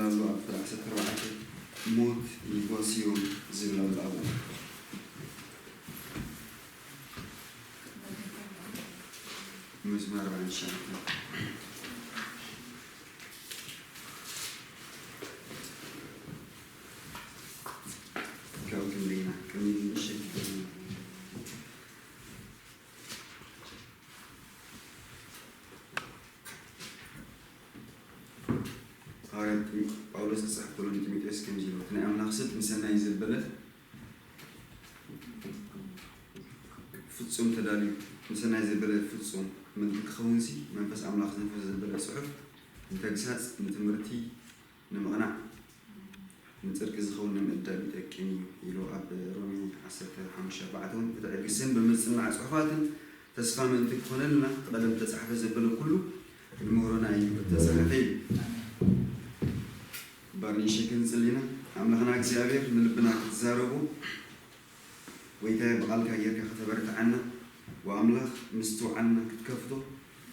ኣሎ ኣብ ዓሰርተ ኣርባዕተ ሞት ይጓስዮም ዝብል ኣሎ ኣብኡ። መዝሙር ኣርባዕን ትሽዓተን። ካብኡ ክንደይና ቅድሚ ንእሽተይ ሃዋርያ ጳውሎስ ክጽሕፍ ከሎ ንጢሞቴዎስ ከምዚ ኢሉ፣ እቲ ናይ ኣምላኽ ሰብ ንሰናይ ዘበለ ፍጹም ተዳልዩ፣ ንሰናይ ዘበለ ፍጹም ምእንቲ ክኸውንሲ መንፈስ ኣምላኽ ዘንፈሶ ዘበለ ጽሑፍ ንተግሳጽ፣ ንትምህርቲ፣ ንምቕናዕ፣ ንጽድቂ ዝኸውን ንምእዳብ ይጠቅም እዩ ኢሉ ኣብ ሮሜ ዓሰርተ ሓሙሽተ ኣርባዕተ እውን ብትዕግስትን ብምጽናዕ ጽሑፋትን ተስፋ ምእንቲ ክኾነልና እቲ ቀደም ተጻሕፈ ዘበለ ኩሉ ንምህሮና እዩ እተጻሕፈ እዩ። ባርኒሸ ክንጽል ኢና። ኣምላኽና እግዚኣብሔር ንልብና ክትዛረቡ ጎይታየ ብቓልካ ጌርካ ከተበርትዓና ወኣምላኽ ምስትውዓልና ክትከፍቶ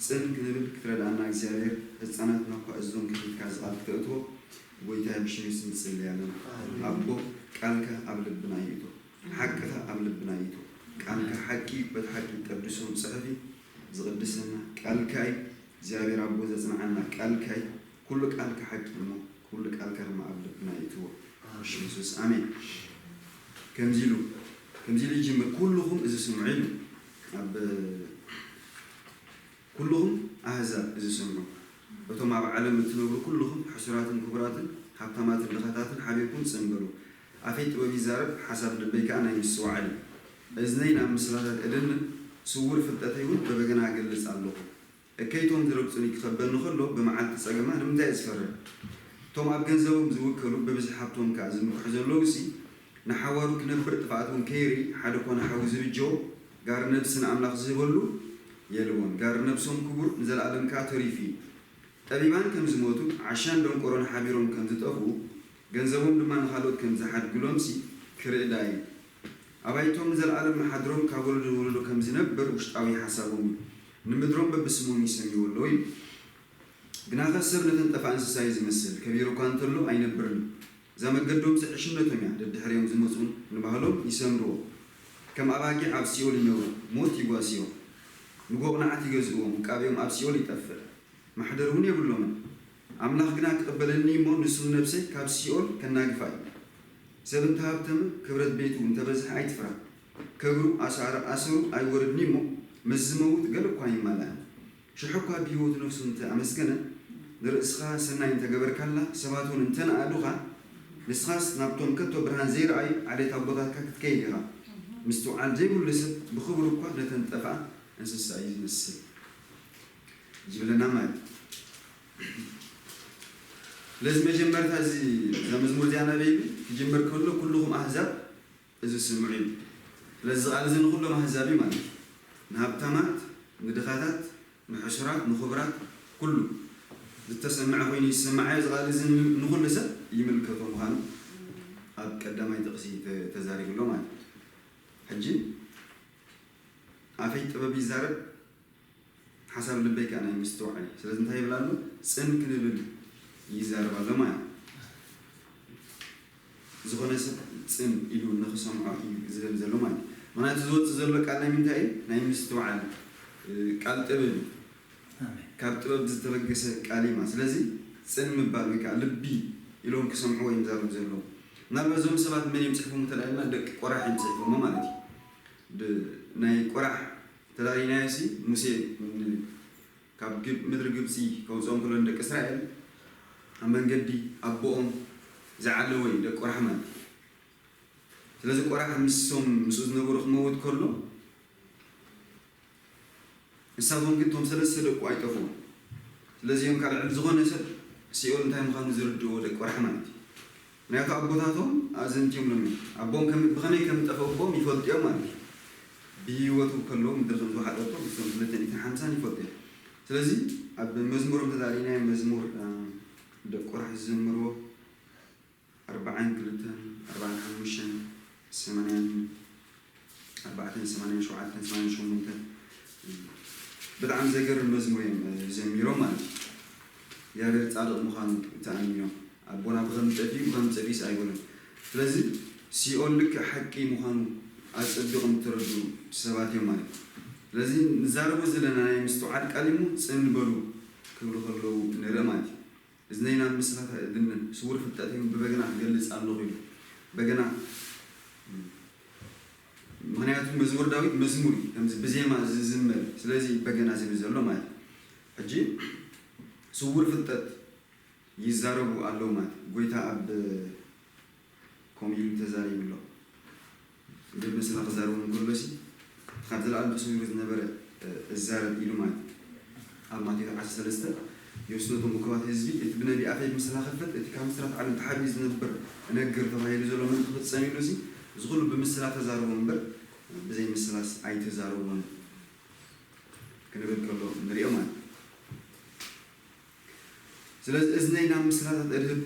ጽን ክንብል ክትረድኣና እግዚኣብሔር ህፃናትና እኳ እዞም ከፊትካ ዝቓል ክተእትዎ ጎይታየ ብሽም የሱስ ንጽሊ ኣለና። ኣቦ ቃልካ ኣብ ልብና ይእቶ። ሓቅኻ ኣብ ልብና ይእቶ። ቃልካ ሓቂ እዩ። በቲ ሓቂ ጠብሶም ጽሕፊ ዝቕድሰና ቃልካ እዩ። እግዚኣብሔር ኣቦ ዘጽንዓና ቃልካ እዩ። ኩሉ ቃልካ ሓቂ እሞ ኩሉ ቃልካ ድማ ኣብ ልብና ይእትዎ። ብሽም የሱስ ኣሜን። ከምዚ ኢሉ ከምዚ ኢሉ ይጅምር፣ ኩልኹም እዚ ስምዑ ኢሉ። ኣብ ኩልኹም ኣህዛብ እዚ ስምዑ፣ እቶም ኣብ ዓለም እትነብሩ ኩልኹም ሕሱራትን ክቡራትን፣ ሃብታማትን ድኻታትን ሓቢርኩም ጽን በሉ። ኣፈይ ጥበብ ይዛረብ፣ ሓሳብ ልበይ ከኣ ናይ ምስትውዓል እዩ። እዝነይ ናብ ምስላታት እደንን፣ ስዉር ፍልጠተይ እውን ብበገና እገልጽ ኣለኹ። እከይ እቶም ዝረግጹኒ ክኸበኒ ከሎ፣ ብመዓልቲ ጸገማ ንምንታይ እየ ዝፈርህ? እቶም ኣብ ገንዘቦም ዝውከሉ፣ ብብዝሒ ሃብቶም ከኣ ዝምክሑ ዘለዉሲ፣ ንሓዋሩ ክነብር ጥፍኣት እውን ከይርኢ፣ ሓደ ኮነ ሓዊ ዝብጀዎ፣ ጋሪ ነብሲ ንኣምላኽ ዝህበሉ የልቦን። ጋሪ ነብሶም ክቡር፣ ንዘለኣለም ከኣ ተሪፉ እዩ። ጠቢባን ከም ዝሞቱ፣ ዓሻን ደንቆሮን ሓቢሮም ከም ዝጠፍኡ፣ ገንዘቦም ድማ ንኻልኦት ከም ዝሓድግሎምሲ ክርዳእ እዩ። ኣባይቶም ንዘለኣለም መሓድሮም ካብ ወለዶ ንወለዶ ከም ዝነብር ውሽጣዊ ሓሳቦም እዩ። ንምድሮም በብስሞም ይሰምይዎ ኣለዉ እዩ። ግናኸ ሰብ ነተን ጠፍኣ እንስሳ እዩ ዝመስል፣ ከቢሩ እኳ እንተሎ ኣይነብርን እዩ። እዛ መገዶምሲ ዕሽነቶም እያ፣ ደድሕሪኦም ዝመጹ ንባህሎም ይሰምርዎ። ከም ኣባጊዕ ኣብ ሲኦል ይነብሩ፣ ሞት ይጓስዮም። ንጎቕናዕት ይገዝእዎም፣ ውቃቤኦም ኣብ ሲኦል ይጠፍእ። ማሕደር እውን የብሎምን። ኣምላኽ ግና ክቕበለኒ እሞ ንሱ ንነብሰይ ካብ ሲኦል ከናግፋ እዩ። ሰብ እንተሃብተመ ክብረት ቤቱ እንተበዝሐ ኣይትፍራ። ከብሩ ኣሳር ኣሰሩ ኣይወርድኒ እሞ ምስ ዝመውት ገለ እኳ ኣይማላእን። ሽሕ እኳ ብህይወቱ ነፍሱ እንተ ኣመስገነ ንርእስኻ ሰናይ እንተገበርካላ ሰባት እውን እንተነኣዱኻ ንስኻስ ናብቶም ከቶ ብርሃን ዘይረኣዩ ዓሌት ኣቦታትካ ክትከይድ ኢኻ። ምስትውዓል ዘይብሉ ሰብ ብኽብሩ እኳ ነተን ጠፍኣ እንስሳ እዩ ዝመስል። ይብለና ማለት እዩ። ስለዚ መጀመርታ እዚ እዛ መዝሙር እዚኣ ናበይ ኢሉ ክጅምር ከሎ ኩልኹም ኣህዛብ እዚ ስምዑ እዩ። ስለዚ እዚ ቃል እዚ ንኹሎም ኣህዛብ እዩ ማለት እዩ። ንሃብታማት፣ ንድኻታት፣ ንሕሱራት፣ ንኽቡራት ኩሉ ዝተሰምዐ ኮይኑ ይሰማዓዮ። እዚ ቃል እዚ ንኹሉ ሰብ ይምልከቶ ምዃኑ ኣብ ቀዳማይ ጥቕሲ ተዛሪቡ ኣሎ ማለት እዩ። ሕጂ ኣፈይ ጥበብ ይዛረብ ሓሳብ ልበይ ከኣ ናይ ምስትውዓል እዩ። ስለዚ እንታይ ይብል ኣሎ? ጽን ክንብል ይዛረብ ኣሎ ማለት እዩ። ዝኾነ ሰብ ጽን ኢሉ ንኽሰምዖ እዩ ዝብል ዘሎ ማለት እዩ። ምኽንያቱ ዝወጽእ ዘሎ ቃል ናይ ምንታይ እዩ? ናይ ምስትውዓል ቃል ጥበብ እዩ። ካብ ጥበብ ዝተበገሰ ቃል እዩ ማለት። ስለዚ ጽን ምባል ወይ ከዓ ልቢ ኢሎም ክሰምዕዎ እዮም ዝዛረቡ ዘለዉ። ምናልባት እዞም ሰባት መን እዮም ጽሒፎም እንተልያ ደቂ ቆራሕ እዮም ጽሒፎሞ ማለት እዩ። ናይ ቆራሕ ተዳሪናዮ ሲ ሙሴ ካብ ምድሪ ግብፂ ከውፅኦም ከሎ ንደቂ እስራኤል ኣብ መንገዲ ኣቦኦም ዝዓለወ እዩ ደቂ ቆራሕ ማለት እዩ። ስለዚ ቆራሕ ምስሶም ምስኡ ዝነበሩ ክመውት ከሎ ንሳቶም ግን እቶም ሰለስተ ደቁ ኣይጠፍኡን። ስለዚ እዮም ካልዕ ዝኾነ ሰብ ሲኦል እንታይ ምዃኑ ዝርድእዎ ደቂ ቆራሕ ማለት እዩ። ምክንያቱ ኣቦታቶም ኣዘንትዮም ሎም እዮም ኣቦም ከም- ብኸመይ ከም ጠፈኡ ኣቦም ይፈልጡ እዮም ማለት እዩ። ብህይወቱ ከለዉ ምድሪ ከም ዝወሓጠቶ ምስቶም ክልተ ሚእትን ሓምሳን ይፈልጡ እዮም። ስለዚ ኣብ መዝሙሮም ተዛሪእናዮ መዝሙር ደቂ ቆራሕ ዝዘምርዎ ኣርባዓን ክልተን ኣርባዓን ሓሙሽተን ሰማንያን ኣርባዕተን ሰማንያን ሸውዓተን ሰማንያን ሸሞንተን ብጣዕሚ ዘገርም መዝሙር እዮም ዘሚሮም ማለት እዩ። እግዚኣብሔር ፃድቕ ምዃኑ ተኣሚኖም ኣብ ኣቦና ብኸም ጠፊኡ ብኸም ጠፊኡስ ኣይበሉን። ስለዚ ሲኦል ልክዕ ሓቂ ምዃኑ ኣጸቢቖም እተረድኡ ሰባት እዮም ማለት እዩ። ስለዚ ንዛረቦ ዘለና ናይ ምስትውዓል ቃል እሞ ጽን በሉ ክብሉ ከለዉ ንርኢ ማለት እዩ። እዝነይ ናብ ምስላታ እድንን ስውር ፍልጠተይን ብበገና ክገልጽ ኣለኹ ኢሉ። በገና ምኽንያቱ መዝሙር ዳዊት መዝሙር እዩ፣ ከምዚ ብዜማ ዝዝመር፣ ስለዚ በገና ዝብል ዘሎ ማለት እዩ። ሕጂ ስውር ፍልጠት ይዛረቡ ኣለዉ ማለት እዩ። ጎይታ ኣብ ከምኡ ኢሉ ተዛሪቡ ኣሎ። ግን ምስላ ክዛረቡ እንከሎ ሲ ካብ ዘለኣለም ተሰዊሩ ዝነበረ እዛረብ ኢሉ ማለት እዩ። ኣብ ማቴዎስ ዓሰርተ ሰለስተ የውስነቶም እኩባት ህዝቢ እቲ ብነቢያተይ ምስላ ክፍት እቲ ካብ ምስራት ዓለም ተሓቢኡ ዝነብር እነግር ተባሂሉ ዘሎ መልእኽቲ ክፍጸም ኢሉ ሲ እዚ ኩሉ ብምስላ ተዛረቦ እምበር ብዘይ ምስላስ ኣይተዛረቦን ክንብል ከሎ ንሪኦ ማለት እዩ። ስለዚ እዝነይ ናብ ምስላታት እድህብ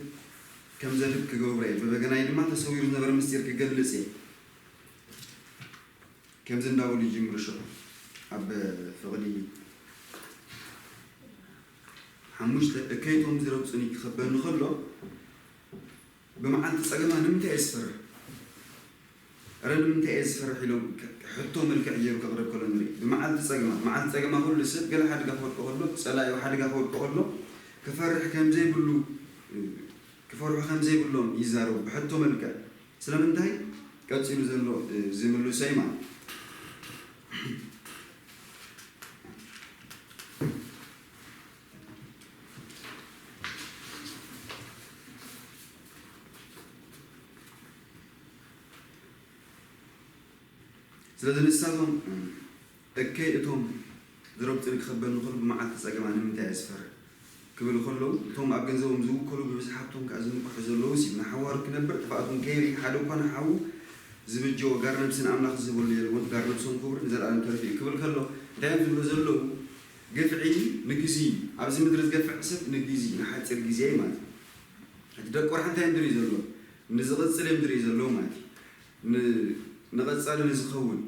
ከም ዘድህብ ክገብሮ እየ፣ ብበገናይ ድማ ተሰዊሩ ዝነበረ ምስጢር ክገልጽ እየ። ከምዚ እንዳበሉ ይጅምሩ ሽዑ ኣብ ፍቕዲ ሓሙሽተ እከይቶም ዝረግጹኒ ክኸበኒ ከሎ ብመዓልቲ ጸገማ ንምንታይ እየ ዝፈርሕ? እረ ንምንታይ እየ ዝፈርሕ ኢሎም ሕቶ መልክዕ ገይሩ ከቕርብ ከሎ ንርኢ። ብመዓልቲ ጸገማ፣ መዓልቲ ጸገማ ኩሉ ሰብ ገለ ሓደጋ ክወድቆ ከሎ፣ ጸላኢ ሓደጋ ክወድቆ ከሎ ክፈርሕ ከም ዘይብሉ ክፈርሑ ከም ዘይብሎም ይዛረቡ ብሕቶ መልክዕ። ስለምንታይ ቀጺሉ ዘሎ ዝምልሶ እዩ ማለት። ስለዚ ንሳቶም እከይ እቶም ዝረግጹኒ ክኸበኒ ከሎ ብመዓልቲ ጸገማ ንምንታይ እየ ዝፈርሕ ክብሉ ከለዉ እቶም ኣብ ገንዘቦም ዝውከሉ ብብዝሒ ሃብቶም ከኣ ዝንቅሑ ዘለዉ ሲ ንሓዋሩ ክነብር ጥፍኣቶም ከይርኢ ሓደ እኳ ንሓዉ ዝብጀዎ ጋር ነብሲ ንኣምላኽ ዝህበሉ የልቦን ጋር ነብሶም ክቡር ንዘለኣለም ተረፊኡ ክብል ከሎ እንታይ እዮም ዝብሉ ዘለዉ ግፍዒ ንግዚ ኣብዚ ምድሪ ዝገፍዕ ሰብ ንግዚ ንሓፂር ግዜ ማለት እዩ እቲ ደቂ ወርሒ እንታይ እዮም ዝርኢ ዘለዉ ንዝቕፅል እዮም ዝርኢ ዘለዉ ማለት እዩ ንቐጻሊ ንዝኸውን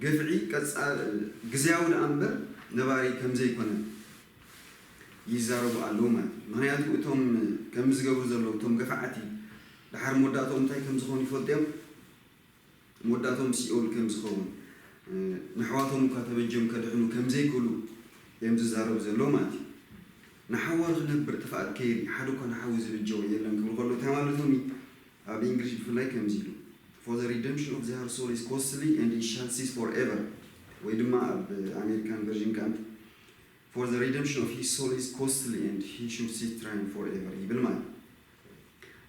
ግፍዒ ግዝያዊ ደኣ እምበር ነባሪ ከምዘይኮነ ይዛረቡ ኣለዉ ማለት እዩ። ምኽንያቱ እቶም ከምዚ ዝገብሩ ዘለዉ እቶም ገፋዕቲ ደሓር መወዳእቶም እንታይ ከምዝኾኑ ይፈልጡ እዮም። መወዳእቶም ሲኦል ከምዝኸውን ንሕዋቶም እኳ ተበጀም ከድሕኑ ከምዘይክእሉ እዮም ዝዛረቡ ዘለዉ ማለት እዩ። ንሓዋሩ ክነብር ጥፍኣት ከይርኢ ሓደ እኳ ንሓዉ ዝብጀዎ የለን ክብሉ ከለዉ እንታይ ማለቶም እዩ? ኣብ እንግሊሽ ብፍላይ ከምዚ ኢሉ For the redemption of their soul is costly and he shall cease forever ወይ ድማ ኣብ ኣሜሪካን ቨርዥን ከኣ For the redemption of his soul is costly and he should cease trying forever ይብል ማለት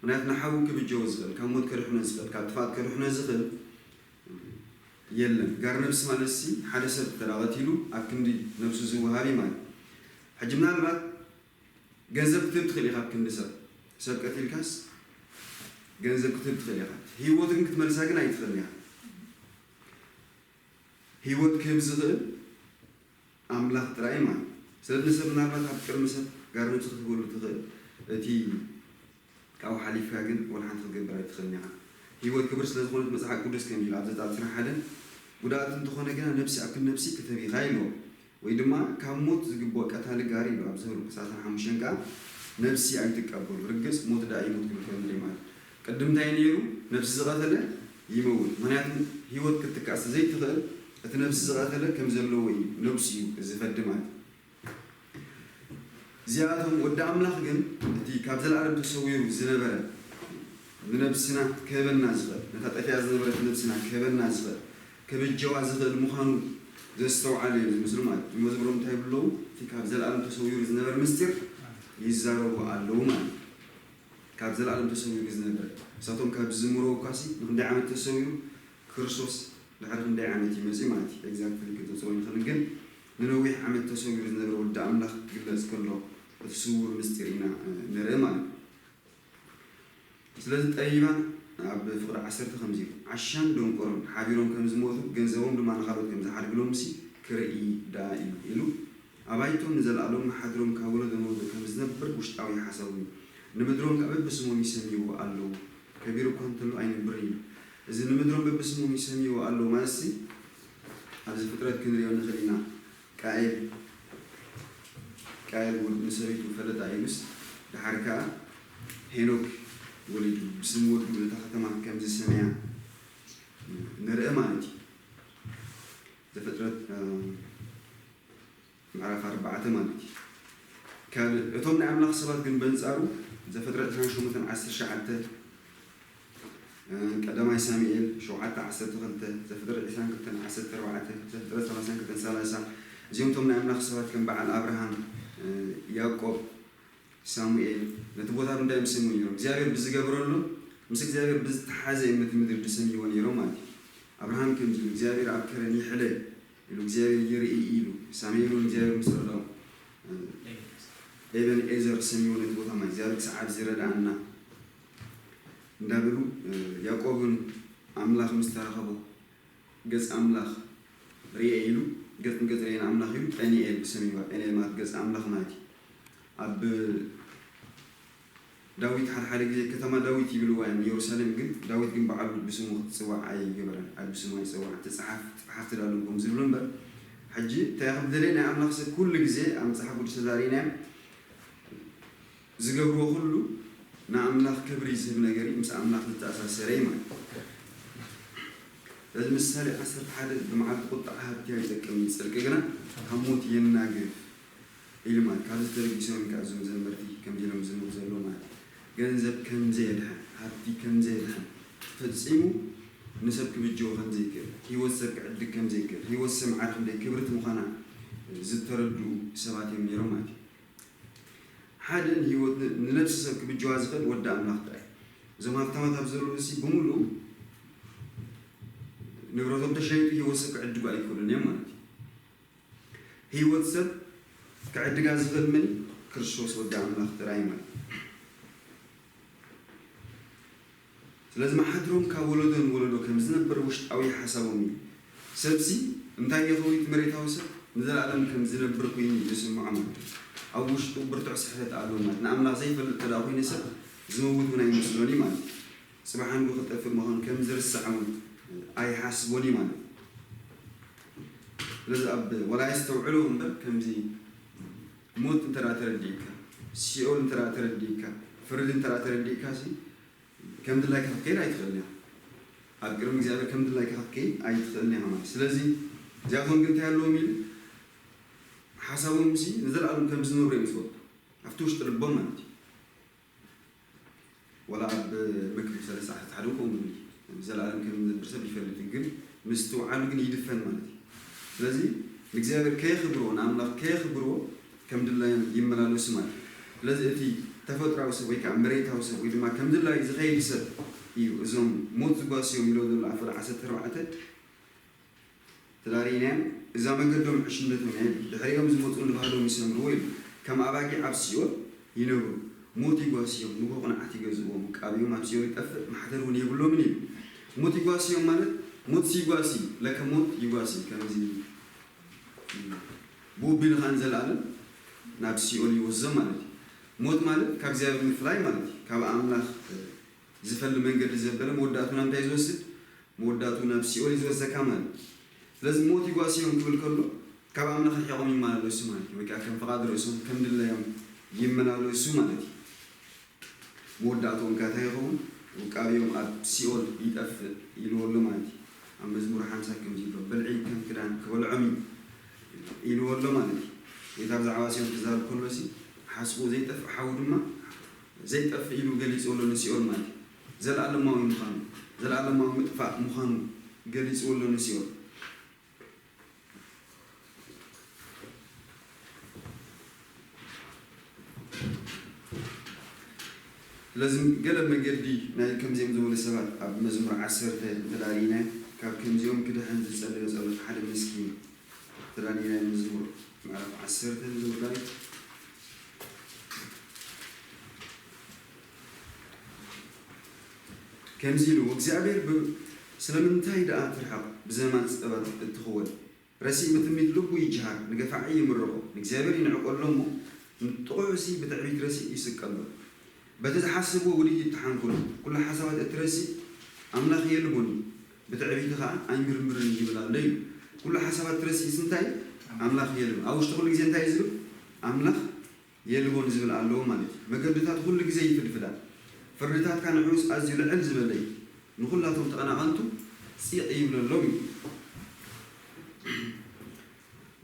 ምክንያቱ ንሓዉ ክብጀዎ ዝኽእል ካብ ሞት ከድሕኖ ዝኽእል ካብ ጥፋት ከድሕኖ ዝኽእል የለን ጋር ነብሲ ማለት ሲ ሓደ ሰብ ተዳቐቲሉ ኣብ ክንዲ ነብሱ ዝወሃብ ማለት ሕጂ ምናልባት ገንዘብ ክትህብ ትኽእል ኢኻ ኣብ ክንዲ ሰብ ሰብ ቀቲልካስ ገንዘብ ክትህብ ትኽእል ኢኻ ህይወቱ ግን ክትመልሳ ግን ኣይትኽእል ኢኻ ህይወት ክህብ ዝኽእል ኣምላኽ ጥራይ ማለት ስለዚ ንሰብ ምናልባት ኣብ ቅድሚ ሰብ ጋር ነብሲ ክትህበሉ ትኽእል እቲ ካብኡ ሓሊፍካ ግን ወላ ሓንቲ ክትገብር ኣይትኽእልን ኢኻ ህይወት ክብር ስለ ዝኾነት መፅሓፍ ቅዱስ ከም ኢሉ ኣብ ዘፃት ስራሕ ሓደ ጉዳኣት እንተኾነ ግና ነብሲ ኣብ ክንዲ ነብሲ ክትህብ ኢኻ ኢልዎ ወይ ድማ ካብ ሞት ዝግብኦ ቀታሊ ጋር ኢሉ ኣብ ዘህልቁ ሰላሳን ሓሙሽተን ከኣ ነብሲ ኣይትቀበሉ ርግጽ ሞት ደኣ ይሙት ክብል ከም ንርኢ ማለት ቅድም እንታይ ነይሩ ነብሲ ዝቐተለ ይመውት ምክንያቱ ህይወት ክትትካእ ስለ ዘይትኽእል እቲ ነብሲ ዝቐተለ ከም ዘለዎ እዩ ነብሱ እዩ ዝፈዲ ማለት እዚኣቶም ወዲ ኣምላኽ ግን እቲ ካብ ዘለኣለም ተሰዊሩ ዝነበረ ንነብስና ክህበና ዝኽእል ነታ ጠፊኣ ዝነበረት ነብስና ክህበና ዝኽእል ክብጀዋ ዝኽእል ምዃኑ ዘስተውዓሉ እዮም ዝመስሉ ማለት እዩ። መዝሙሮም እንታይ ይብሉ ኣለዉ? እቲ ካብ ዘለኣለም ተሰዊሩ ዝነበረ ምስጢር ይዛረቡ ኣለዉ ማለት እዩ። ካብ ዘለኣለም ተሰዊሩ ዝነበረ እሳቶም ካብ ዝዝምርዎ እኳሲ ንክንደይ ዓመት ተሰዊሩ ክርስቶስ ድሕሪ ክንደይ ዓመት እዩ መፅኡ ማለት እዩ። ኤግዛክትሊ ክንፅፅሮ ይንኽእል ግን ንነዊሕ ዓመት ተሰዊሩ ዝነበረ ወዲ ኣምላኽ ክግለፅ ከሎ እቲ ስውር ምስጢር ኢና ንርኢ ማለት እዩ። ስለዚ ጠቢባን ኣብ ፍቕዲ ዓሰርተ ከምዚ ኢሉ፣ ዓሻን ደንቆሮን ሓቢሮም ከም ዝሞቱ፣ ገንዘቦም ድማ ንኻልኦት ከም ዝሓድግሎምሲ ክርኢ ደኣ እዩ ኢሉ፣ ኣባይቶም ንዘለኣሎም ሓድሮም ካብ ወለዶ ንወለዶ ከም ዝነብር ውሽጣዊ ሓሳቡ እዩ። ንምድሮም ከኣ በብስሞም ይሰምይዎ ኣለዉ፣ ከቢሩ እኳ እንተሎ ኣይነብርን ኢሉ። እዚ ንምድሮም በብስሞም ይሰምይዎ ኣለዉ ማለትሲ፣ ኣብዚ ፍጥረት ክንሪኦ ንኽእል ኢና። ቃየል ቃየል ንሰበይቱ ፈለጣ ኢሉስ ደሓር ከኣ ሄኖክ ወሊዱ ብስም ወዱ ነታ ከተማ ከም ዝሰመያ ንርኢ ማለት እዩ። ዘፍጥረት ምዕራፍ ኣርባዕተ ማለት እዩ። ካልእ እቶም ናይ ኣምላኽ ሰባት ግን በንጻሩ ዘፍጥረት ዕስራን ሸሞንተን ዓሰርተ ትሽዓተ፣ ቀዳማይ ሳሙኤል ሸውዓተ ዓሰርተ ክልተ፣ ዘፍጥረት ዕስራን ክልተን ዓሰርተ ኣርባዕተ፣ ዘፍጥረት ሰላሳን ክልተን ሰላሳ፣ እዚኦም እቶም ናይ ኣምላኽ ሰባት ከም በዓል ኣብርሃም፣ ያዕቆብ፣ ሳሙኤል ነቲ ቦታ እንታይ ምስ ሰምዩ ነይሮም እግዚኣብሔር ብዝገበረሎም ምስ እግዚኣብሔር ብዝተሓዘ እዮም ነቲ ምድሪ ዝሰምይዎ ነይሮም ማለት እዩ። ኣብርሃም ከምዚ ኢሉ እግዚኣብሔር ኣብ ከረን ይሕለ ኢሉ እግዚኣብሔር ይርኢ ኢሉ ሳሙኤል እውን እግዚኣብሔር ምስ ረድኦም ኤበን ኤዘር ሰምይዎ ነቲ ቦታ ማለት እግዚኣብሔር ክሳብ ዝረድኣና እንዳበሉ ያዕቆብ እውን ኣምላኽ ምስ ተራኸቦ ገጽ ኣምላኽ ርኤ ኢሉ ገጽ ንገጽ ርኤ ንኣምላኽ ኢሉ ጴኒኤል ብሰም ይዋ ጴኒኤል ማለት ገጽ ኣምላኽ ማለት እዩ። ኣብ ዳዊት ሓደ ሓደ ግዜ ከተማ ዳዊት ይብልዋ እዮም ንየሩሳሌም ግን ዳዊት ግን በዓሉ ብስሙ ክትጽዋዕ ኣይገበረን ኣብ ብስሙ ኣይጸዋዕን ተጽሓፍ ጽሓፍ ትዳሉ ከም ዝብሉ እምበር ሕጂ እንታይ ከም ደለየ ናይ ኣምላኽ ሰብ ኩሉ ግዜ ኣብ መጽሓፍ ቅዱስ ተዛሪናዮም ዝገብርዎ ኩሉ ንኣምላኽ ክብሪ ዝህብ ነገር እዩ ምስ ኣምላኽ ዝተኣሳሰረ እዩ ማለት ስለዚ ምሳሌ ዓሰርተ ሓደ ብመዓልቲ ቁጣዕ ሃብቲ ኣይጠቅም እዩ ጽድቂ ግና ካብ ሞት የናግፍ ኢሉ ማለት ካብዚ ተበጊሶም ከዓ እዞም ዘመርቲ ከምዚ ኢሎም ዝዝምሩ ዘለዉ ማለት እዩ ገንዘብ ከምዘየድሕን ሃብቲ ከምዘየድሕን ፈጺሙ ንሰብ ክብጅዎ ከምዘይክእል ህይወት ሰብ ክዕድግ ከምዘይክእል ህይወት ሰብ መዓር ክንደይ ክብርቲ ምዃና ዝተረድኡ ሰባት እዮም ነይሮም ማለት እዩ ሓደ ንህይወት ንነብሲ ሰብ ክብጅዋ ዝኽእል ወዲ ኣምላኽ ጥራይ እዞም ሃብታማት ኣብ ዘለዉ ሲ ብምሉኡ ንብረቶም ተሸይጡ ህይወት ሰብ ክዕድጉ ኣይክእሉን እዮም ማለት እዩ ህይወት ሰብ ክዕድጋ ዝኽእል መን ክርስቶስ ወዲ ኣምላኽ ጥራይ ማለት ስለዚ መሓድሮም ካብ ወለዶ ንወለዶ ከም ዝነብር ውሽጣዊ ሓሳቦም እዩ። ሰብሲ እንታይ የኽዊ እቲ መሬታዊ ሰብ ንዘለኣለም ከም ዝነብር ኮይኑ እዩ ዝስምዖ ማለት እዩ። ኣብ ውሽጡ ብርቱዕ ስሕተት ኣሎ ማለት ንኣምላኽ ዘይፈልጥ ተደኣ ኮይኑ ሰብ ዝመውት እውን ኣይመስሎን እዩ ማለት እዩ። ጽባሕ ኣንዱ ክጠፍእ ምዃኑ ከም ዝርስዕ እውን ኣይሓስቦን እዩ ማለት እዩ። ስለዚ ኣብ ወላ የስተውዕሎ እምበር ከምዚ ሞት እንተ ተረዲእካ፣ ሲኦል እንተ ተረዲእካ፣ ፍርዲ እንተ ተረዲእካ ሲ ከም ድላይካ ክትከይድ ኣይትኽእልን ኢኻ። ኣብ ቅድሚ እግዚኣብሔር ከም ድላይካ ክትከይድ ኣይትኽእልን ኢኻ ማለት። ስለዚ እዚኣቶም ግን እንታይ ኣለዎም ኢሉ ሓሳቦም ሲ ንዘለኣለም ከም ዝነብሩ እዮም ዝፈልጡ ኣብቲ ውሽጢ ልቦም ማለት እዩ። ወላ ኣብ መክብብ ሰለስተ ዓሰርተ ሓደ ከምኡ ይብል፣ ንዘለኣለም ከም ዝነብር ሰብ ይፈልጥ እዩ፣ ግን ምስትውዓሉ ግን ይድፈን ማለት እዩ። ስለዚ ንእግዚኣብሔር ከየኽብርዎ፣ ንኣምላኽ ከየኽብርዎ ከም ድላዮም ይመላለሱ ማለት እዩ። ስለዚ እቲ ተፈጥሮኣዊ ሰብ ወይ ከዓ መሬታዊ ሰብ ወይ ድማ ከም ድላዩ ዝኸይድ ሰብ እዩ እዞም ሞት ዝጓስዮም ኢሎ ዘሎ ኣብ ፍቕዲ ዓሰርተ ኣርባዕተ ተዳሪእናዮም እዛ መገዶም ዕሽነቶም ናይ ድሕሪኦም ዝመፁ ንባህሎም ይሰምርዎ ኢሉ ከም ኣባጊዕ ኣብ ሲኦል ይነብሩ ሞት ይጓስዮም ንጎ ቅንዓት ይገዝእዎም ውቃብዮም ኣብ ሲኦል ይጠፍእ ማሕደር እውን የብሎምን ኢሉ ሞት ይጓስዮም ማለት ሞት ሲጓሲ ለከ ሞት ይጓሲ ከምዚ ብኡ ቢልኻ ንዘለኣለም ናብ ሲኦል ይወስዞ ማለት እዩ ሞት ማለት ካብ እግዚኣብሔር ምፍላይ ማለት እዩ ካብ ኣምላኽ ዝፈሊ መንገዲ ዘበለ መወዳእቱና እንታይ ዝወስድ መወዳእቱ ናብ ሲኦል እዩ ዝወስደካ ማለት እዩ ስለዚ ሞት ይጓስዮም ክብል ከሎ ካብ ኣምላኽ ርሒቖም ይመላለሱ ማለት እዩ ወይ ከዓ ከም ፍቓድ ርእሶም ከም ድለዮም ይመላለሱ ማለት እዩ መወዳእትኦም ከ እንታይ ይኸውን ውቃብዮም ኣብ ሲኦል ይጠፍእ ኢልዎ ኣሎ ማለት እዩ ኣብ መዝሙር ሓምሳ ከምዚ ይብሎ ብልዒ ከም ክዳን ክበልዖም እዩ ኢልዎ ኣሎ ማለት እዩ ጌታ ብዛዕባ ሲኦል ክዛረብ ከሎ ሲ ሓስቡ ዘይጠፍእ ሓዊ ድማ ዘይጠፍእ ኢሉ ገሊፅዎ ኣሎ ንሲኦል ማለት እዩ። ዘለኣለማዊ ምዃኑ፣ ዘለኣለማዊ ምጥፋእ ምዃኑ ገሊፅዎ ኣሎ ንሲኦል። ስለዚ ገለ መገዲ ናይ ከምዚኦም ዝበሉ ሰባት ኣብ መዝሙር ዓሰርተ እንተ ደኣ ርኢና፣ ካብ ከምዚኦም ክድሕን ዝጸለዮ ጸሎት ሓደ ምስኪን ተዳሊና መዝሙር ምዕራፍ ዓሰርተ መዝሙር ዳዊት ከምዚ ኢሉ እግዚኣብሔር ብ ስለምንታይ ደኣ ትርሕቕ ብዘማን ጸበል እትኽወል ረሲእ ብትምኒት ልቡ ይጅሃር ንገፋዒ ይምርቖ ንእግዚኣብሔር ይንዕቆሎ እሞ ንጥቑዕሲ ብትዕቢት ረሲእ ይስቀሎ በቲ ዝሓስብዎ ውዲት ይተሓንኩሉ ኩሉ ሓሳባት እቲ ረሲእ ኣምላኽ የልቦን እዩ ብትዕቢቲ ኸዓ ኣይምርምርን ይብል ኣሎ ኢሉ። ኩሉ ሓሳባት ትረሲእስ እንታይ ኣምላኽ የልም ኣብ ውሽጢ ኩሉ ግዜ እንታይ እዩ ዝብል ኣምላኽ የልቦን ዝብል ኣለዎ ማለት እዩ። መገድታት ኩሉ ግዜ ይፍድፍዳ፣ ፍርድታትካ ንዕኡስ ኣዝዩ ልዕል ዝበለ እዩ፣ ንኹላቶም ተቐናቐንቱ ጺቕ ይብለሎም እዩ።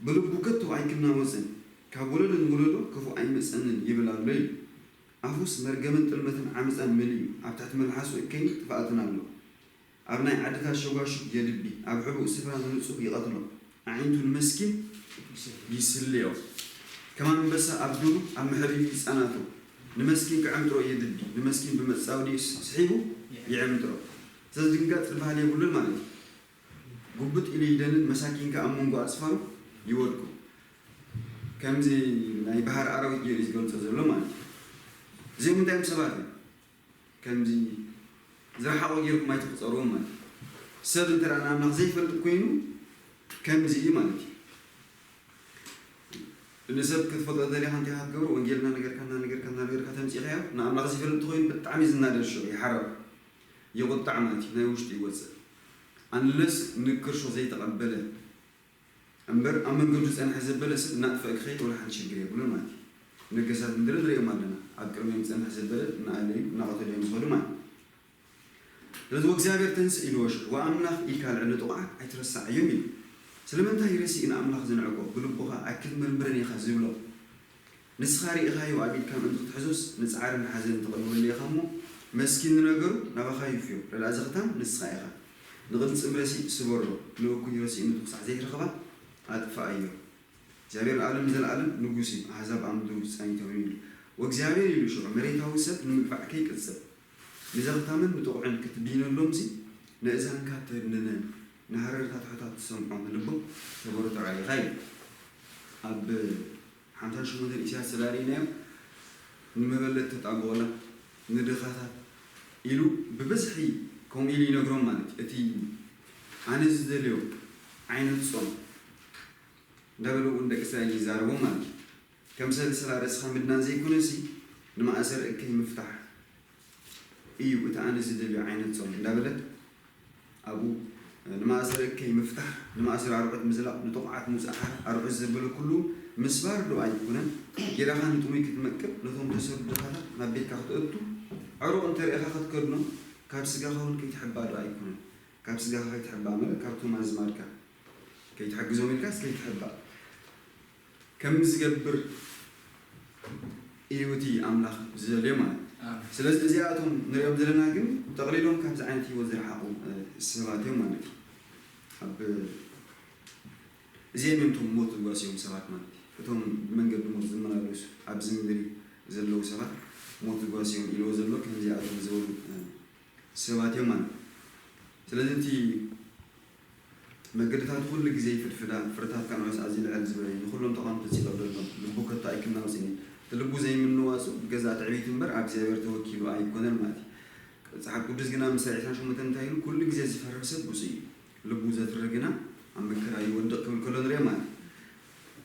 ብልቡ ከቶ ኣይክናወጽን፣ ካብ ወለዶ ንወለዶ ክፉእ ኣይመጸንን ይብል ኣሎ ኢሉ። ኣፉስ መርገምን ጥልመትን ዓመጻን መሊኡ፣ ኣብ ትሕቲ መልሓሱ እከይን ጥፍኣትን ኣሎ። ኣብ ናይ ዓድታት ሸጓሹግ የድቢ፣ ኣብ ሕቡእ ስፍራ ንንጹህ ይቐትሎ፣ ኣዒንቱ ንመስኪን ይስልዮ። ከም ኣንበሳ ኣብ ዱር ኣብ መሕቢኡ ይጻናቶ፣ ንመስኪን ክዕምጥሮ የድቢ፣ ንመስኪን ብመጻወዲ ስሒቡ ይዕምጥሮ። ዘዝድንጋጽ ባህሊ የብሉን ማለት እዩ። ጉብጥ ኢሉ ይደንን መሳኪን ከኣ ኣብ መንጎ ኣጽፋሩ ይወድቁ። ከምዚ ናይ ባህር ኣራዊት ገይሩ እዩ ዝገልጾ ዘሎ ማለት እዩ። እዚኦም እንታይ እዮም ሰባት እዮም? ከምዚ ዝረሓቑ ገይርኩም ኣይትቑጸርዎም ማለት እዩ። ሰብ እንተ ደኣ ንኣምላኽ ዘይፈልጥ ኮይኑ ከምዚ እዩ ማለት እዩ። ንሰብ ክትፈልጦ ደሊኻ እንታይ ኢኻ ክትገብሮ? ወንጌል እናነገርካ እናነገርካ እናነገርካ ተምጺእካዮ ንኣምላኽ ዘይፈልጥ ኮይኑ ብጣዕሚ ዝናደድ ሽዑ ይሓረቕ፣ ይቑጣዕ ማለት እዩ። ናይ ውሽጡ ይወጽእ። ኣንለስ ንክርሾ ዘይተቐበለ እምበር ኣብ መንገዱ ዝጸንሐ ዘበለ ሰብ እናጥፈአ ክኸይድ ወላ ሓንቲ ሽግር የብሉን ማለት እዩ። ነገሳት ምድሪ ንሪኦም ኣለና። ኣብ ቅድሚኦም ዝጸንሕ ዘበለ እናኣለዩ እናቐተሉ እዮም ዝኸዱ ማለት እዩ። ስለዚ ወእግዚኣብሔር ተንስእ ኢልዎ ሽዑ ወኣምላኽ ኢልካ ልዕሊ ጥቑዓት ኣይትረስዓዮም ኢሉ። ስለምንታይ ረሲእ ንኣምላኽ ዝንዕቆ ብልቡኻ ኣይክትምርምርን ኢኻ ዝብሎ። ንስኻ ርኢኻዮ ኣብ ኢድካ ምእንቲ ክትሕዞስ ንጻዕርን ሓዘንን ተቐርበሉ ኢኻ እሞ መስኪን ንነገሩ ናባኻ ይውፍዮ። ረድኣ ዘኽታም ንስኻ ኢኻ። ንቕልጽም ረሲእ ስበሮ፣ ንእኩይ ረሲእ ንትኹሳዕ ዘይትረኽባ ኣጥፍኣዮ። እግዚኣብሔር ንኣለም ንዘለኣለም ንጉስ እዩ፣ ኣህዛብ ኣብ ምድሩ ጸኒቶም እዮም ኢሉ። ወእግዚኣብሔር ኢሉ ሽዑ መሬታዊ ሰብ ንምግፋዕ ከይቅጽል ንዘኽታምን ንጥቑዕን ክትድይነሎምሲ ነእዛንካ ተድንነን ንሃረርታ ትሑታት ትሰምዖም ንልቦም ተበርትዖ ኢኻ ኢሉ። ኣብ ሓምሳን ሸሞንተን ኢሳያስ ተዳርኢናዮም ንመበለት ተጣብቑላ ንድኻታት ኢሉ ብብዝሒ ከምኡ ኢሉ ይነግሮም ማለት እዩ። እቲ ኣነ ዝደልዮ ዓይነት ጾም እንዳበለ እውን ደቂ እስራኤል ይዛረቦም ማለት እዩ። ከም ሰልስላ ርእስኻ ምድናን ዘይኮነሲ ንማእሰር እከይ ምፍታሕ እዩ እቲ ኣነ ዝደልዮ ዓይነት ጾም እንዳበለ ኣብኡ ንማእሰር እከይ ምፍታሕ፣ ንማእሰር ኣርዑት ምዝላቕ፣ ንጥቑዓት ምውጻእ ሓራ ኣርዑት ዘበለ ኩሉ ምስባር ዶ ኣይኮነን? ጌዳኻ ንጥሙይ ክትመቅር፣ ነቶም ተሰዱ ድኻታት ናብ ቤትካ ክተእቱ፣ ዕሩቕ እንተ ርኢኻ ክትከድኖ፣ ካብ ስጋኻ እውን ከይትሕባእ ዶ ኣይኮነን? ካብ ስጋኻ ከይትሕባእ ማለት ካብቶም ኣዝማድካ ከይትሕግዞም ኢልካስ ከይትሕባእ ከም ዝገብር እዩ እቲ ኣምላኽ ዝደልዮ ማለት እዩ። ስለዚ እዚኣቶም ንሪኦም ዘለና ግን ጠቕሊሎም ካብዚ ዓይነት ህይወት ዝረሓቑ ሰባት እዮም ማለት እዩ። ኣብ እዚኦም እዮም እቶም ሞት ዝጓስዮም ሰባት ማለት እዩ። እቶም ብመንገዲ ሞት ዝመላለሱ ኣብዚ ምድሪ ዘለዉ ሰባት ሞት ዝጓስዮም ኢልዎ ዘሎ ከምዚኣቶም ዝበሉ ሰባት እዮም ማለት እዩ። ስለዚ እቲ መገድታት ኩሉ ግዜ ይፍድፍዳ፣ ፍርታት ካብ ንዑስ ኣዝዩ ልዕል ዝበለ እዩ፣ ንኹሎም ተቓወምቱ ጺቕ ኣብደሎም፣ ልቡ ከቶ ኣይክናወጽን እዩ። እቲ ልቡ ዘይምንዋጹ ብገዛእ ትዕቢቱ እምበር ኣብ እግዚኣብሔር ተወኪሉ ኣይኮነን ማለት እዩ። መጽሓፍ ቅዱስ ግና ምሳሌ ዕስራን ሸሞንተን እንታይ ኢሉ? ኩሉ ግዜ ዝፈርህ ሰብ ብፁዕ እዩ፣ ልቡ ዘትርህ ግና ኣብ መከራ ይወድቕ ክብል ከሎ ንሪኦ ማለት እዩ።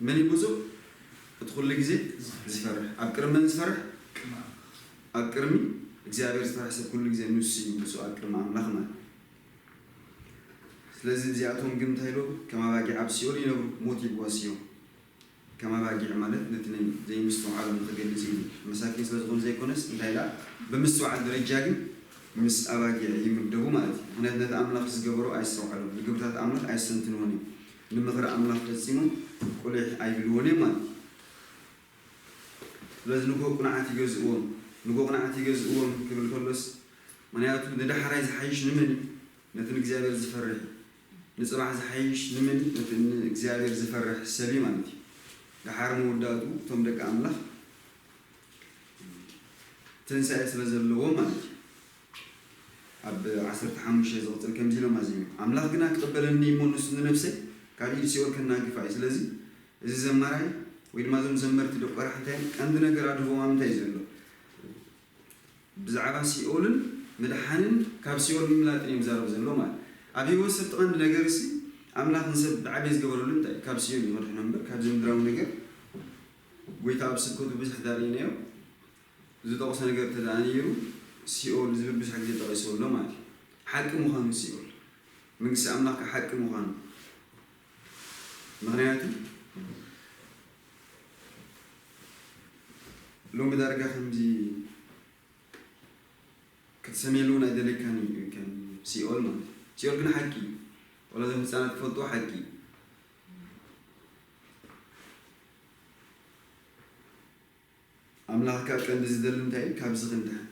መን እዩ ብፁዕ? እቲ ኩሉ ግዜ ዝፈርህ። ኣብ ቅድሚ መን ዝፈርህ? ኣብ ቅድሚ እግዚኣብሔር ዝፈርህ ሰብ ኩሉ ግዜ ንሱ እዩ ብፁዕ ኣብ ቅድሚ ኣምላኽ ማለት እዩ። ስለዚ እዚኣቶም ግን እንታይ ኢሎም? ከም ኣባጊዕ ኣብ ሲኦል ይነብሩ፣ ሞት ይጓስዮም። ከም ኣባጊዕ ማለት ነቲ ናይ ዘይምስትውዓሎም ንኽገልጽ እዩ። መሳኪን ስለ ዝኾኑ ዘይኮነስ እንታይ ደኣ ብምስትውዓል ደረጃ ግን ምስ ኣባጊዕ ይምደቡ ማለት እዩ። ምኽንያቱ ነቲ ኣምላኽ ዝገበሮ ኣይስተውዓሎም፣ ንግብርታት ኣምላኽ ኣይስተንትንዎን እዮም። ንምኽሪ ኣምላኽ ፈጺሞም ቁሊሕ ኣይብልዎን እዮም ማለት እዩ። ስለዚ ንጎ ቁንዓት ይገዝእዎም፣ ንጎ ቁንዓት ይገዝእዎም ክብል ከሎስ ምኽንያቱ ንዳሕራይ ዝሓይሽ ንመን እዩ? ነቲ ንእግዚኣብሔር ዝፈርሕ እዩ። ንጽባሕ ዝሓይሽ ንመን እዩ? ነቲ ንእግዚኣብሔር ዝፈርሕ ሰብ እዩ ማለት እዩ። ደሓር መወዳእትኡ እቶም ደቂ ኣምላኽ ትንሳኤ ስለ ዘለዎም ማለት እዩ። ኣብ ዓሰርተ ሓሙሽተ ዝቕጽል ከምዚ ኢሎም ኣዚሞም፣ ኣምላኽ ግና ክቕበለኒ እሞ ንሱ ንነፍሰይ ካብ ኢድ ሲኦል ከናግፋ እዩ። ስለዚ እዚ ዘማራይ ወይ ድማ እዞም ዘመርቲ ደቆራሕ እንታይ ቀንዲ ነገር ኣድህቦም ኣብ ምንታይ እዩ ዘሎ? ብዛዕባ ሲኦልን ምድሓንን ካብ ሲኦል ምምላጥን እዮም ዝዛረቡ ዘሎ ማለት። ኣብ ህይወት ሰብ እቲ ቀንዲ ነገር ሲ ኣምላኽ ንሰብ ብዓበይ ዝገበረሉ እንታይ እዩ? ካብ ሲኦል እዩ ከድሕኖ እምበር ካብዚ ምድራዊ ነገር። ጎይታ ኣብ ስብከቱ ብዙሕ ዳርኢናዮ ዝጠቕሶ ነገር እንተ ደኣ ነይሩ ሲኦል ዝብል ብዙሕ ግዜ ጠቒሱ ኣሎ ማለት እዩ። ሓቂ ምዃኑ ሲኦል መንግስቲ ኣምላኽ ሓቂ ምዃኑ ምኽንያቱ ሎሚ ዳርጋ ከምዚ ክትሰምየሉ እውን ኣይደለካን እዩ፣ ከም ሲኦል ማለት እዩ። ሲኦል ግን ሓቂ እዩ። ወላ እዞም ህፃናት ክፈልጥዎ ሓቂ እዩ። ኣምላኽ ካብ ቀንዲ ዝደሊ እንታይ እዩ? ካብዚ ክንድሕን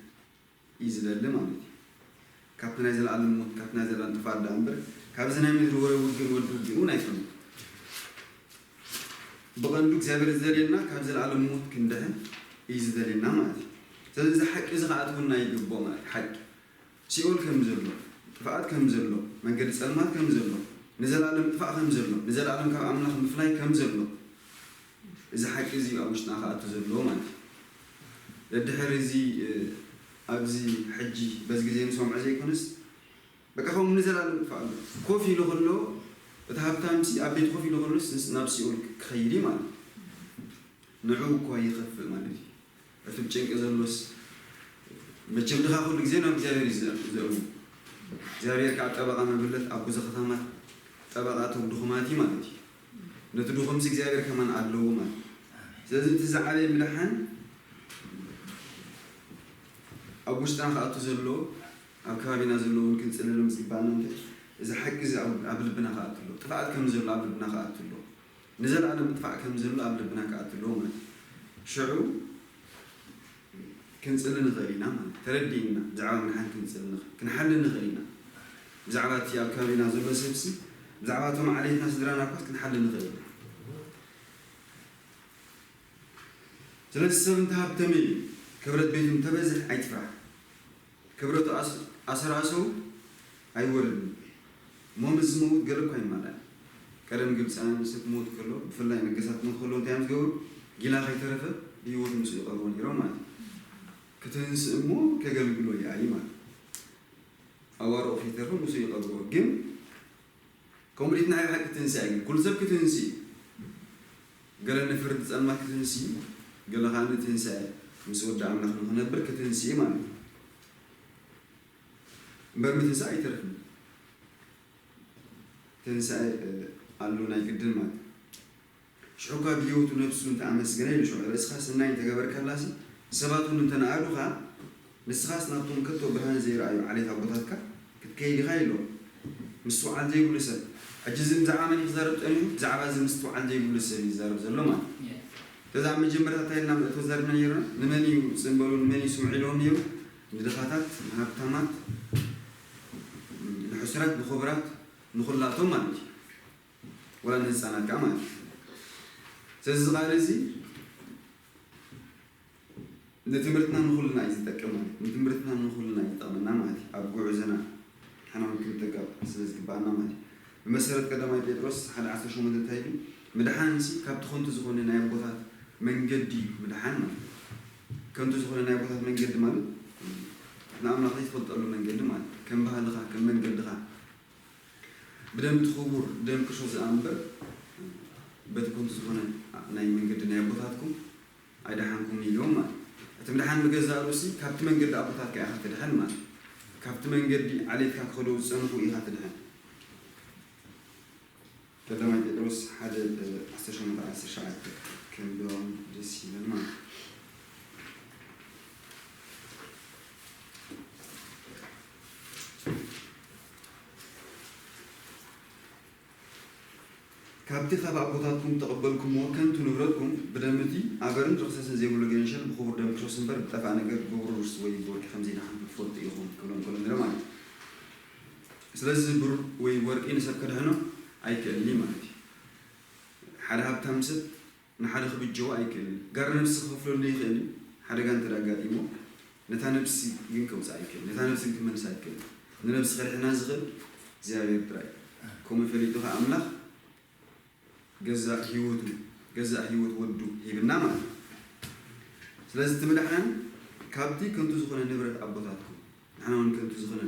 እዩ ዝደሊ ማለት እዩ። ካብቲ ናይ ዘለኣለም ሞት፣ ካብቲ ናይ ዘለኣለም ጥፋት ደኣ እምበር፣ ካብዚ ናይ ምድሪ ወረ ውግእን ወዲ ውግእን እውን ኣይኮነን። ብቐንዱ እግዚኣብሔር ዝደልየና ካብ ዘለኣለም ሞት ክንድሕን እዩ ዝደልየና ማለት እዩ። ስለዚ እዚ ሓቂ እዚ ክኣትወና ይግብኦ ማለት እዩ። ሓቂ ሲኦል ከም ዘሎ፣ ጥፍኣት ከም ዘሎ፣ መንገዲ ጸልማት ከም ዘሎ፣ ንዘለኣለም ጥፋእ ከም ዘሎ፣ ንዘለኣለም ካብ ኣምላኽ ምፍላይ ከም ዘሎ፣ እዚ ሓቂ እዚ ኣብ ውሽጥና ክኣቱ ዘለዎ ማለት እዩ። ደድሕሪ እዚ፣ እ፣ ኣብዚ ሕጂ በዚ ግዜ ንሰምዖ ዘይኮነስ፣ በቃ ከምኡ ንዘለኣለም ጥፋእ ኣሎ። ኮፍ ኢሉ ከሎ፣ እቲ ሃብታምሲ ኣብ ቤት ኮፍ ኢሉ ከሎስ፣ ንስ-፣ ናብ ሲኦል ክኸይድ እዩ ማለት እዩ። ንዕኡ እኳ ይኸፍእ ማለት እዩ። እቲ ብጭንቂ ዘሎስ፣ መቸም ድኻ ኩሉ ግዜ ናብ እግዚኣብሔር እዩ ዘ-፣ ዘእው። እግዚኣብሔር ከዓ ጠበቓ መበለት ኣብ ብዙ ከተማት ጠበቓ እቶም ድኹማት እዩ ማለት እዩ። ነቲ ድኹምሲ እግዚኣብሔር ከማን ኣለዎ ማለት እዩ። ስለዚ እቲ ዝዓበየ ምድሓን ኣብ ውሽጥና ክኣቱ ዘሎ፣ ኣብ ከባቢና ዘሎ እውን ክንጽለሎም ዝግባኣና እንታይ፣ እዚ ሓቂ እዚ ኣብ፣ ኣብ ልብና ክኣቱ ኣሎ። ጥፍኣት ከም ዘሎ ኣብ ልብና ክኣቱ ኣሎ። ንዘለኣለም ምጥፋእ ከም ዘሎ ኣብ ልብና ክኣቱ ኣለዎ ማለት እዩ። ሽዑ ክንጽሊ ንኽእል ኢና ማለት እዩ። ተረዲእና ብዛዕባ ምድሓን ክንጽሊ ንኽእል፣ ክንሓሊ ንኽእል ኢና። ብዛዕባ እቲ ኣብ ከባቢና ዘሎ ሰብሲ፣ ብዛዕባ እቶም ዓሌትና ስድራና እኳስ ክንሓሊ ንኽእል ኢና። ስለዚ ሰብ እንተሃብተመ እዩ፣ ክብረት ቤቱ እንተበዝሕ ኣይትፍራሕ። ክብረቱ ኣስ-፣ ኣሰራሰው ኣይወርድን። እሞ ምስ ዝመውት ገለ እኳ ይማላእ። ቀደም ግብፃውያን ሰብ ክሞት ከሎ፣ ብፍላይ ነገስታት ክሞት ከሎ እንታይ እዮም ዝገብሩ? ጊላ ከይተረፈ ብህይወት ምስኡ ይቐብሮ ነይሮም ማለት እዩ። ክትንስእ እሞ ከገልግሎ ይኣይ ማለት እዩ። ኣዋርኦ ከይተርፈ ምስኡ ይቐብሮ። ግን ከምኡ ዲት ናይ ሓቂ ትንሳኤ ግን ኩሉ ሰብ ክትንሲ እዩ። ገለ ንፍርዲ ጸልማት ክትንሲ እዩ። ገለ ከዓ ንትንሳኤ ምስ ወዲ ኣምላኽ ንኽነብር ክትንሲ እዩ ማለት እዩ። እምበር ምትንሳእ ኣይተርፍን። ትንሳኤ፣ እ፣ ኣሎ ናይ ግድን ማለት እዩ። ሽዑ እኳ ብህይወቱ ነብሱ እንተ ኣመስገነ ኢሉ ሽዑ ርእስኻ ሰናይ እንተገበርካላሲ ሰባት እውን እንተነኣዱኻ ንስኻስ ናብቶም ከቶ ብርሃን ዘይረኣዩ ዓሌት ኣቦታትካ ክትከይድ ኢኻ ኢሎ። ምስትውዓል ዘይብሉ ሰብ። ሕጂ እዚ ብዛዕባ መን እዩ ክዛረብ ጸኒሑ? ብዛዕባ እዚ ምስትውዓል ዘይብሉ ሰብ እዩ ዝዛረብ ዘሎ ማለት እዩ። እዛ ኣብ መጀመርታ እንታይ ኢልና ተዛሪብና ነይርና? ንመን እዩ ጽምበሉ፣ ንመን እዩ ስምዑ ኢልዎም ነይሩ? ንድኻታት፣ ንሃብታማት፣ ንሕሱራት፣ ንኽቡራት፣ ንኹላቶም ማለት እዩ። ወላ ንህፃናት ከዓ ማለት እዩ። ስለዚ እዚ ቃል እዚ ንትምህርትና ንኹልና እዩ ዝጠቅም ማለት እዩ። ንትምህርትና ንኹልና እዩ ዝጠቕመና ማለት እዩ። ኣብ ጉዕዞና ንሕና እውን ክንጠቀም ስለ ዝግባኣና ማለት እዩ። ብመሰረት ቀዳማይ ጴጥሮስ ሓደ ዓሰርተ ሸሞንተ እንታይ ይብል? ምድሓንሲ ካብቲ ከንቱ ዝኾነ ናይ ኣቦታት መንገዲ እዩ ምድሓን ማለት እዩ። ከንቱ ዝኾነ ናይ ኣቦታት መንገዲ ማለት ንኣምላኽ ዘይትፈልጠሉ መንገዲ ማለት እዩ። ከም ባህልኻ፣ ከም መንገድኻ፣ ብደም እቲ ክቡር ደም ክርስቶስ ዝኣምን እምበር በቲ ከንቱ ዝኾነ ናይ መንገዲ ናይ ኣቦታትኩም ኣይደሓንኩም ኢልዎም ማለት እዩ። እቲ ምድሓን ብገዛእ ርእሲ ካብቲ መንገዲ ኣቦታትካ ኢኻ ትድሕን ማለት እዩ። ካብቲ መንገዲ ዓሌትካ ክኸደው ዝጸንሑ ኢኻ ትድሕን። ቀዳማይ ጴጥሮስ ሓደ፣ እ፣ ዓሰርተ ሸሞንተ ዓሰርተ ትሽዓተ ከንብቦም ደስ ይብለኒ ማለት እዩ። ካብቲ ካብ ኣቦታትኩም እተቐበልኩምዎ ከንቱ ንብረትኩም፣ ብደም እቲ ኣበርን ርኽሰትን ዘይብሉ ገንሸል፣ ብኽቡር ደም ክርስቶስ እምበር፣ ብጠፍኣ ነገር ብብሩር ወይ ብወርቂ ከም ዘይደሓንኩም ትፈልጡ ኢኹም፣ ክብሎም ከሎ ንርኢ ማለት እዩ። ስለዚ ብሩር ወይ ወርቂ ንሰብ ከድሕኖ ኣይክእልን እዩ ማለት እዩ። ሓደ ሃብታም ሰብ ንሓደ ክብጀዎ ኣይክእልን። ጋር ነብሲ ክኸፍለሉ ይኽእል እዩ፣ ሓደጋ እንተ ኣጋጢሞ፣ ነታ ነብሲ ግን ከውፅእ ኣይክእልን። ነታ ነብሲ ግን ክመልሳ ኣይክእልን። ንነብሲ ከድሕና ዝኽእል እግዚኣብሔር ጥራይ እዩ። ከምኡ ፈሊጡ ኸዓ ኣምላኽ ገዛእ ህይወቱ፣ ገዛእ ህይወት ወዱ ሂብና ማለት እዩ። ስለዚ እቲ ምድሓን ካብቲ ከንቱ ዝኾነ ንብረት ኣቦታትኩም፣ ንሕና እውን ከንቱ ዝኾነ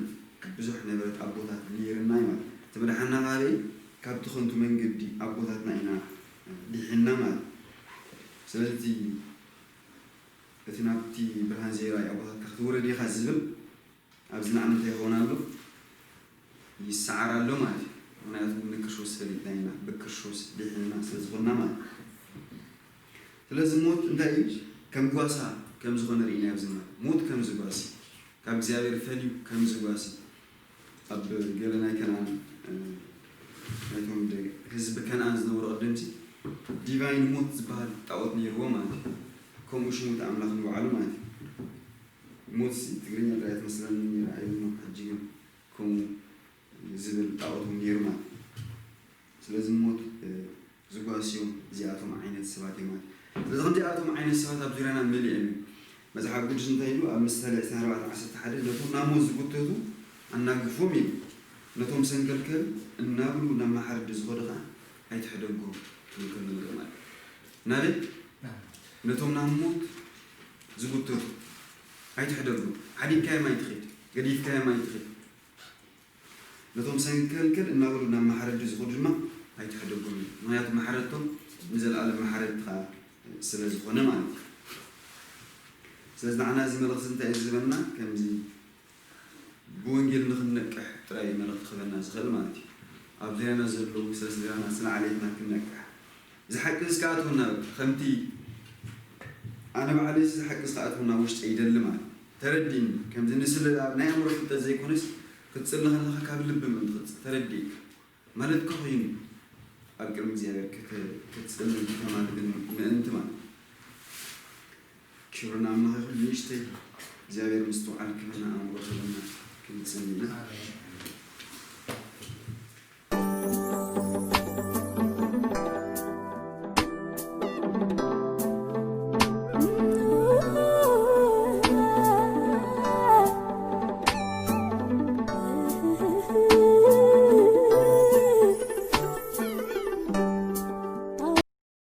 ብዙሕ ንብረት ኣቦታት ነይርና እዩ ማለት እዩ። እቲ ምድሓንና ካበይ? ካብቲ ከንቱ መንገዲ ኣቦታትና ኢና ድሒንና ማለት እዩ። ስለዚ እቲ ናብቲ ብርሃን ዘይረኣዩ ኣቦታትካ ክትውረድ ኢኻ ዝብል ኣብዚ ንዓና እንታይ ይኸውን ኣሎ? ይሰዓር ኣሎ ማለት እዩ። ምኽንያቱ ንክርስቶስ ፈሊጥና ኢና፣ ብክርስቶስ ድሒንና ስለ ዝኾንና ማለት እዩ። ስለዚ ሞት እንታይ እዩ? ከም ጓሳ ከም ዝኾነ ርኢና ኣብዚ ማለት ሞት ከም ዝጓሲ ካብ እግዚኣብሔር ፈልዩ ከም ዝጓሲ ኣብ ገለ ናይ ከነኣን ናይቶም ህዝቢ ከነኣን ዝነበሩ ቅድምሲ ዲቫይን ሞት ዝበሃል ጣዖት ነይርዎ ማለት እዩ። ከምኡ ሽሙት ኣምላኽ ንባዕሉ ማለት እዩ። ሞት ትግርኛ ጥራይ ትመስለኒ ረኣዩ ሕጂ ግን ከምኡ ዝብል ጣዖት ነይሩ ማለት እዩ። ስለዚ ሞት ዝጓስዮም እዚኣቶም ዓይነት ሰባት እዮም ማለት። ስለዚ ከምዚኣቶም ዓይነት ሰባት ኣብ ዙርያና መሊኦም እዮም። መጽሓፍ ቅዱስ እንታይ ኢሉ ኣብ ምሳሌ ዕስራን ኣርባዕተን ዓሰርተ ሓደ ነቶም ናብ ሞት ዝጉተቱ ኣናግፎም ኢሉ ነቶም ሰንከልከል እናብሉ ናብ መሓረዲ ዝኸዱ ከዓ ኣይትሕደጎም ትብል ከሎ ንርኢ ማለት እዩ። ናበይ ነቶም ናብ ሞት ዝጉተቱ ኣይትሕደጎም። ሓዲግካዮም ኣይትኸድ፣ ገዲፍካዮም ኣይትኸድ። ነቶም ሰንከልከል እናበሉ ናብ መሓረዲ ዝኾዱ ድማ ኣይትሕደጎም እዩ። ምክንያቱ መሓረድቶም ንዘለኣለም መሓረድትኻ ስለ ዝኾነ ማለት እዩ። ስለዚ ንዓና እዚ መልእኽቲ እንታይ እዩ ዝህበና? ከምዚ ብወንጌል ንክንነቅሕ ጥራይ እዩ መልእኽቲ ክህበና ዝኽእል ማለት እዩ። ኣብ ዙርያና ዘለዉ ስለ ስድራና ስለ ዓሌትና ክንነቅሕ ዝሓቅስ ክኣትወና ከምቲ ኣነ ባዕለይ ዝሓቅስ ክኣትወና ውሽጠ ይደሊ ማለት ተረዲኒ ከምዚ ንስለ ኣብ ናይ ኣእምሮ ፍልጠት ዘይኮነስ ክትጽሊ ከለካ ካብ ልቢ ምእንቲ ክትጽ ተረዲእካ ማለት ከኮይኑ ኣብ ቅድሚ እግዚኣብሔር ክትጽልን ክተማልድን ምእንቲ ማለት ክብርና ኣምላኽ ይኹን። ንእሽተይ እግዚኣብሔር ምስትውዓል ክበና ኣእምሮ